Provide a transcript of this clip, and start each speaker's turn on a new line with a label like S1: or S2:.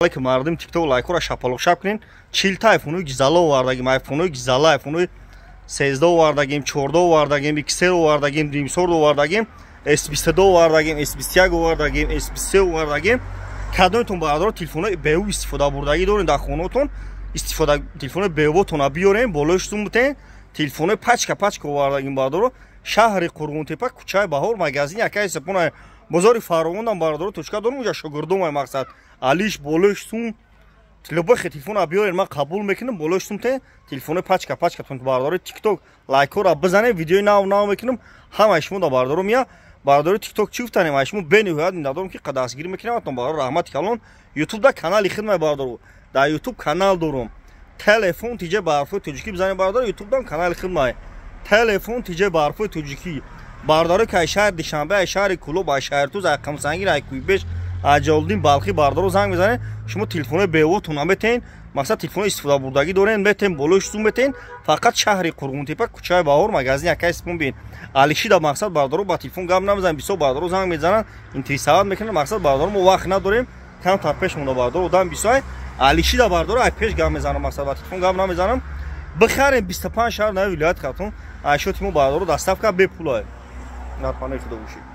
S1: Алейкум, мардум ТикТок, лайкора шапалоқшап кунен. 40 та айфонои гизала овардагим, айфонои гизала, айфонои 13 овардагим, 14 овардагим, XR овардагим, Димсор овардагим, S22 овардагим, S21 овардагим, S23 овардагим. Кадомтон, бародаро, телефонои БУ истифода бурдагӣ дорем дар хонаотон, истифода телефонои БУтона биёрем, болои сум бутен. Телефонои пачка пачка овардагим, бародаро. Шаҳри Қурғонтепа, кӯчаи Баҳор, магазини акаи Сепона, бозори Фаровондам, бародаро, точка дорум, уҷа шогирдомай. Мақсад, алиш болои сум, любой телефона биёрен, ман қабул мекунам, болои сум те телефонои пачка пачкатон. Бародарои ТикТок, лайкҳоро бизанем, видеои нав нав мекунам, ҳамаи шумо да, бародаро, мия. Бародарои ТикТок, чӣ гуфтанем? Ай шумо бениҳоят миннатдорам, ки дастгирӣ мекунам. Бародаро, раҳмати калон. Ютуб да канали хидмай, бародаро, дар Ютуб канал дорум, «Телефон тиҷа барфои тоҷикӣ» бизанем, бародаро. Ютуб дам канали хидмай, «Телефон тиҷа барфои тоҷикӣ». Бародаро, ки ай шаҳри Душанбе, ай шаҳри Кӯлоб, ай шаҳри Туз, ай Қамсангир, ай Кӯйбеш, ай Ҷалолиддин Балхӣ, бародаро, занг мезанем, шумо телефонои БУтона метен. Мақсад, телефоно истифодабурдагӣ дорем, метен, болои сум метен. Фақат шаҳри Қурғонтепа, кӯчаи Баҳор, магазини акаи Сипон бин. Алишида, мақсад, бародаро, ба телефон гап намезанем. Бисёр бародаро занг мезананд, интересовать мекунанд. Мақсад, бародаро, мо вақт надорем, камтар пеш монда, бародаро, одам бисёр. Алишида, бародаро, ай пеш гап мезанам, мақсад, ба телефон гап намезанам. Бихарем, 25 шаҳр нави вилояти Хатлон айшоти мо, бародаро, доставка бепулае. Дар панои Худо бошед.